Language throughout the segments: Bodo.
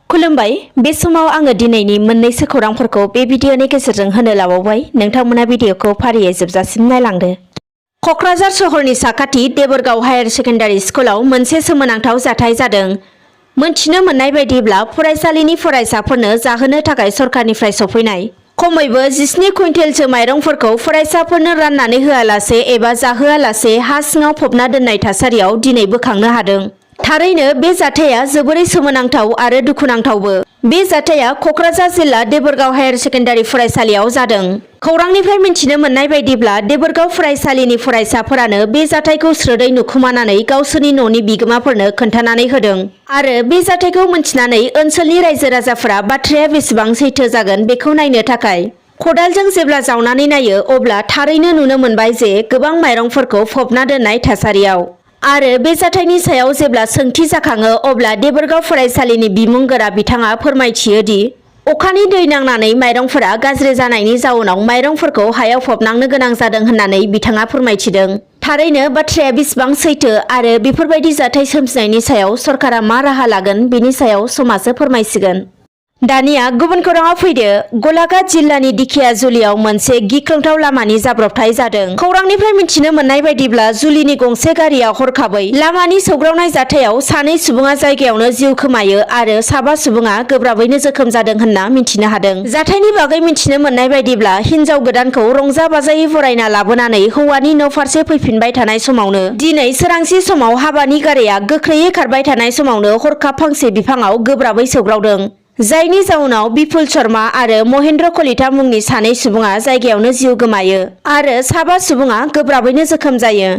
खुलुमबाय बे समाव आङो दिनैनि मोननैसो खौरांफोरखौ बे भिडिअनि गेजेरजों होनो लाबावबाय। नोंथांमोना भिडिअखौ फारियै जोबजासिम नायलांदो। कक्राझार सहरनि साखाथि देबोरगाव हायार सेकेन्डारि स्कुलाव मोनसे सोमोनांथाव जाथाय जादों। मोनथिनो मोननाय बायदिब्ला फरायसालिनि फरायसाफोरनो जाहोनो थाखाय सरकारनिफ्राय सफैनाय खमैबो 17 कुइन्टेलसो माइरंफोरखौ फरायसाफोरनो राननानै होआलासे एबा जाहोआलासे हा सिङाव फबना दोननाय थासारियाव दिनै बोखांनो हादों। थारैनो बे जाथाया जोबोरै सोमोनांथाव आरो दुखुनांथावबो। बे जाथाया कक्राझार जिल्ला देबोरगाव हायार सेकेन्डारि फरायसालियाव जादों। खौरांनिफ्राय मिथिनो मोननाय बायदिब्ला देबोरगाव फरायसालिनि फरायसाफोरानो बे जाथायखौ स्रोदै नुखुमानानै गावसोरनि न'नि बिगोमाफोरनो खोन्थानानै होदों आरो बे जाथायखौ मिन्थिनानै ओनसोलनि रायजो राजाफोरा बाथ्राया बेसेबां सैथो जागोन बेखौ नायनो थाखाय खदालजों जेब्ला जावनानै नायो अब्ला थारैनो नुनो मोनबाय जे गोबां माइरंफोरखौ फबना दोननाय थासारियाव। आरो बे जाथायनि सायाव जेब्ला सोंथि जाखाङो अब्ला देबोरगाव फरायसालिनि बिमुंगोरा बिथाङा फोरमायथियो दि अखानि दै नांनानै माइरंफोरा गाज्रि जानायनि जाउनाव माइरंफोरखौ हायाव फबनांनो गोनां जादों होननानै बिथाङा फोरमायथिदों। थारैनो बाथ्राया बेसेबां सैथो आरो बेफोरबायदि जाथाय सोमजिनायनि सायाव सरकारा मा राहा लागोन बेनि सायाव समाजो फोरमायसिगोन। दानिया गुबुन खौराङाव फैदो। गलाघाट जिल्लानि दिखियाजुलियाव मोनसे गिख्रंथाव लामानि जाब्रबथाय जादों। खौरांनिफ्राय मिथिनो मोननाय बायदिब्ला जुलिनि गंसे गारिया हरखाबै लामानि सौग्रावनाय जाथायाव सानै सुबुङा जायगायावनो जिउ खोमायो आरो 7 सुबुङा गोब्राबैनो जोखोम जादों होनना मिथिनो हादों। जाथायनि बागै मिथिनो मोननाय बायदिब्ला हिन्जाव गोदानखौ रंजा बाजायै बरायना लाबोनानै हौवानि न' फारसे फैफिनबाय थानाय समावनो दिनै सोरांसि समाव हाबानि गारिया गोख्रैयै खारबाय थानाय समावनो हरखाब फांसे बिफाङाव गोब्राबै सौग्रावदों। जायनि जाउनाव बिपुल शर्मा आरो महेन्द्र कलिता मुंनि सानै सुबुङा जायगायावनो जिउ गोमायो आरो 7 सुबुङा गोब्राबैनो जोखोम जायो।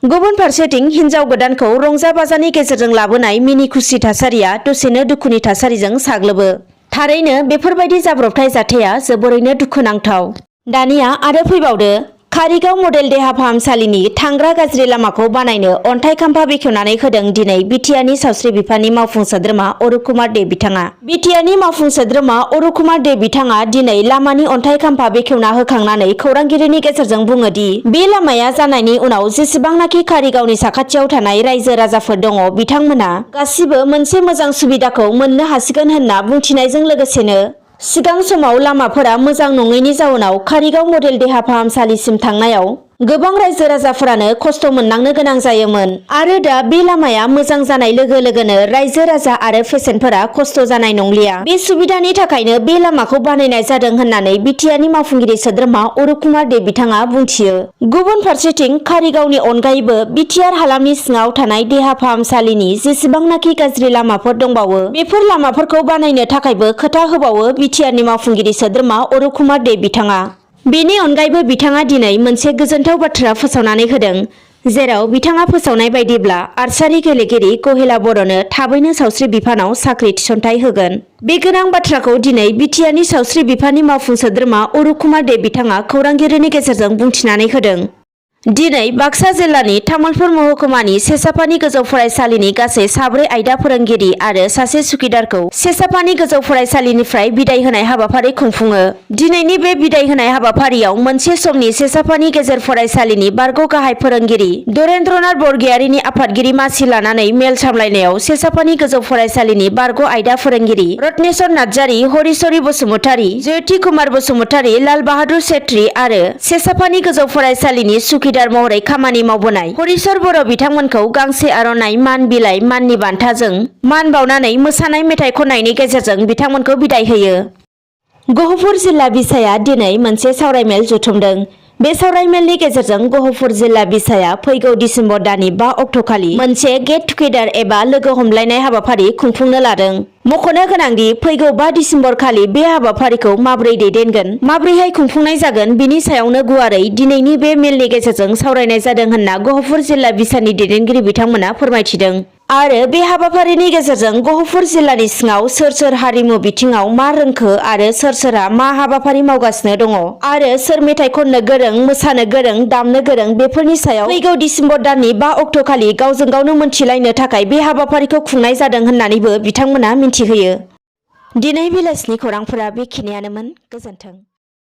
गुबुन फारसेथिं हिन्जाव गोदानखौ रंजा बाजानि गेजेरजों लाबोनाय मिनि खुसि थासारिया दसेनो दुखुनि थासारिजों साग्लोबो। थारैनो बेफोरबायदि जाब्रबथाय जाथाया जोबोरैनो दुखुनांथाव। दानिया आरो फैबावदो। कारिगाव मडेल देहा फाहामसालिनि थांग्रा गाज्रि लामाखौ बानायनो अन्थाइ खाम्फा बेखेवनानै होदों दिनै बिटिआरनि सावस्रि बिफाननि मावफुं सोद्रोमा अरुप कुमार दे बिथाङा। बिटिआरनि मावफुं सोद्रोमा अरुप कुमार दे बिथाङा दिनै लामानि अन्थाइ खाम्फा बेखेवना होखांनानै खौरांगिरिनि गेजेरजों बुङो दि बे लामाया जानायनि उनाव जेसेबांनाखि कारिगावनि साखाथियाव थानाय रायजो राजाफोर दङ बिथांमोना गासिबो मोनसे मोजां सुबिदाखौ मोननो हासिगोन होनना बुंथिनायजों लोगोसेनो सिगां समाव लामाफोरा मोजां नङैनि जाउनाव कारिगाव मडेल देहा फाहामसालिसिम थांनायाव गोबां रायजो राजाफोरानो खस्थ' मोननांनो गोनां जायोमोन आरो दा बे लामाया मोजां जानाय लोगो लोगोनो रायजो राजा आरो पेसेन्टफोरा खस्थ' जानाय नंलिया। बे सुबिदानि थाखायनो बे लामाखौ बानायनाय जादों होननानै बिटिआरनि मावफुंगिरि सोद्रोमा अरुप कुमार दे बिथाङा बुंथियो। गुबुन फारसेथिं कारिगावनि अनगायैबो बिटिआर हालामनि सिङाव थानाय देहा फाहामसालिनि जेसेबांनाखि गाज्रि लामाफोर दंबावो बेफोर लामाफोरखौ बानायनो थाखायबो खोथा होबावो बिटिआरनि मावफुंगिरि सोद्रोमा अरुप कुमार दे बिथाङा। बेनि अनगायैबो बिथाङा दिनै मोनसे गोजोनथाव बाथ्रा फोसावनानै होदों जेराव बिथाङा फोसावनाय बायदिब्ला आर्चारि गेलेगिरि कहेला बर'नो थाबैनो सावस्रि बिफानाव साख्रि थिसनथाइ होगोन। बे गोनां बाथ्राखौ दिनै बिटिआरनि सावस्रि बिफाननि मावफुं सोद्रोमा अरुप कुमार दे बिथाङा खौरांगिरिनि गेजेरजों बुंथिनानै होदों। दिनै बाक्सा जिल्लानि तामुलपुर महकुमानि सेसापानि गोजौ फरायसालिनि गासै 4 आयदा फोरोंगिरि आरो सासे सुखिदारखौ सेसापानि गोजौ फरायसालिनिफ्राय बिदाय होनाय हाबाफारि खुंफुङो। दिनैनि बे बिदाय होनाय हाबाफारियाव मोनसे समनि सेसापानि गेजेर फरायसालिनि बारग' गाहाय फोरोंगिरि दरेन्द्रनाथ बरगयारिनि आफादगिरि मासि लानानै मेल सामलायनायाव सेसापानि गोजौ फरायसालिनि बारग' आयदा फोरोंगिरि रत्नेश्वर नार्जारी, हरिचरी बसुमतारी, जयति कुमार बसुमतारी, लाल बाहादुर सेत्री आरो सेसापानि गोजौ फरायसालिनि सुखिदार महरै खामानि मावबोनाय हरिचर बर' बिथांमोनखौ गांसे आर'नाइ मान बिलाइ माननि बान्थाजों मान बावनानै मोसानाय मेथाइ खननायनि गेजेरजों बिथांमोनखौ बिदाय होयो। गहपुर जिल्ला बिसाया दिनै मोनसे सावरायमेल जथुमदों। बे सावरायमेलनि गेजेरजों गहपुर जिल्ला बिसाया फैगौ डिसेम्बर दाननि 5 अक्ट'खालि मोनसे गेट टुगेदार एबा लोगो हमलायनाय हाबाफारि खुंफुंनो लादों। मख'नो गोनांदि फैगौ 5 डिसेम्बर खालि बे हाबाफारिखौ माबोरै दैदेनगोन माबोरैहाय खुंफुंनाय जागोन बिनि सायावनो गुवारै दिनैनि बे मेलनि गेजेरजों सावरायनाय जादों होनना गहपुर जिल्ला बिसानि दैदेनगिरि बिथांमोना फोरमायथिदों। आरो बे हाबाफारिनि गेजेरजों गहपुर जिल्लानि सिङाव सोर सोर हारिमु बिथिङाव मा रोंखो आरो सोर सोरहा मा हाबाफारि मावगासिनो दङ आरो सोर मेथाइ खननो गोरों, मोसानो गोरों, दामनो गोरों बेफोरनि सायाव फैगौ डिसेम्बर दाननि 5 अक्ट'खालि गावजों गावनो मोनथिलायनो थाखाय बे हाबाफारिखौ खुंनाय जादों होननानैबो बिथांमोना मिन्थिहोयो। दिनै बेलासिनि खौरांफोरा बेखिनियानोमोन। गोजोन्थों।